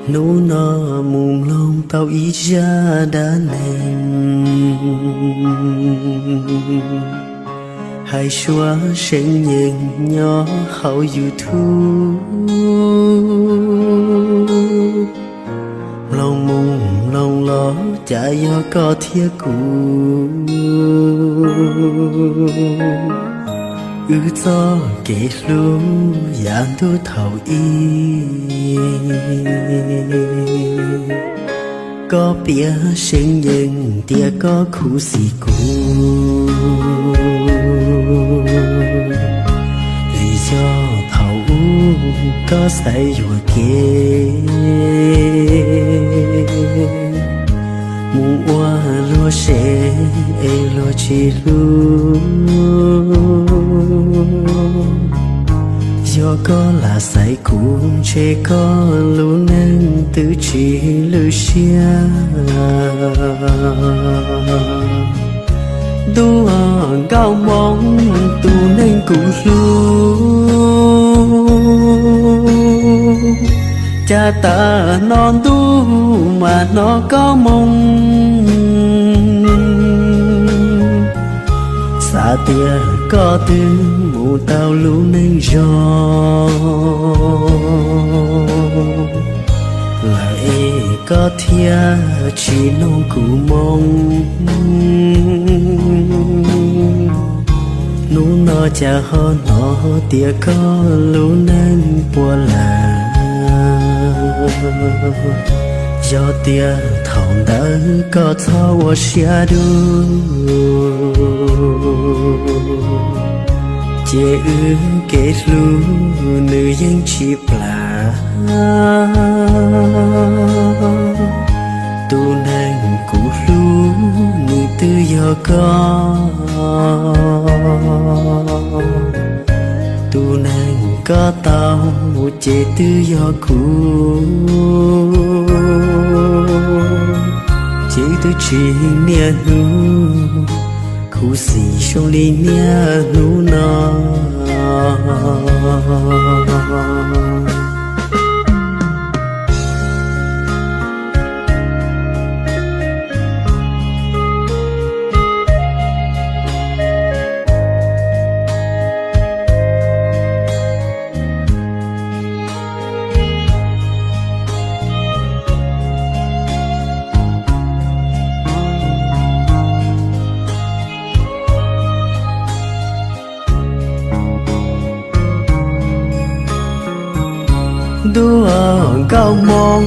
Hnub no mus mloog tau ib zaj dab neeg hais suav seev yees nyob hauv YouTube. Mloog mus mloog los cas yog koj thiab kuv, wb txoj kev hlub yav ntuj thaum ub. Koj piav seev yees tias koj khuv xim kuv, vim yog thaum ub koj xaiv yuam kev mus ua luag sev es luag tsis hlub. Yog koj lam xaiv kuv ntshe koj lub neej twb tsis lwj siab. Ntuj nkauj Hmoob tus neeg kuv hlub, cas tas no ntuj mas hnov koj moo xav tias koj twb mus tau lub neej zoo lawm es koj thiaj tsis noog kuv moo. Hnub no cas ho hnov tias koj lub neej puas lawm. Yog tias thaum ntawd koj txhob ua siab dub, ces wb kev hlub nws yeej tsis plam. Tus neeg kuv hlub nws twb yog koj, tus neeg koj tau ces twb yog kuv, ces twb tsis niaj hnub khuv xim zoo li niaj hnub no. Ntuj nkauj Hmoob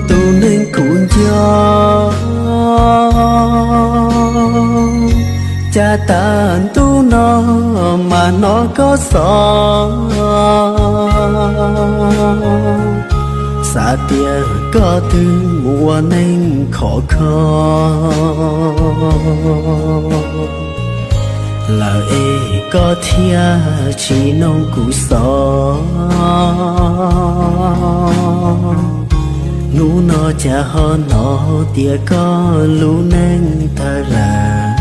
tus neeg kuv nco, cas tas ntuj no mas hnov koj xov, xav tias koj twb mus ua neej khov kho lawm es koj thiaj tsis noog kuv xov. Hnub no cas ho hnov tias koj lub neej tawg lawm.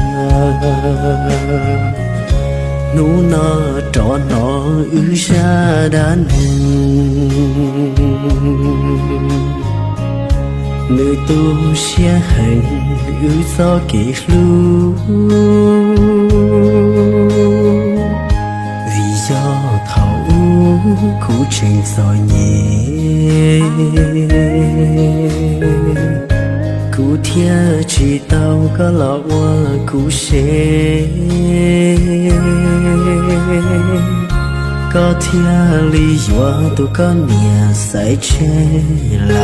Hnub no rov hnov wb zaj dab neeg, nws tu siab heev wb txoj kev hlub. Vim yog thaum ub kuv tseem txom nyem, kuv thiaj tsis tau koj los ua kuv sev, koj thiaj li yuav tus koj niam xaiv tseg lawm.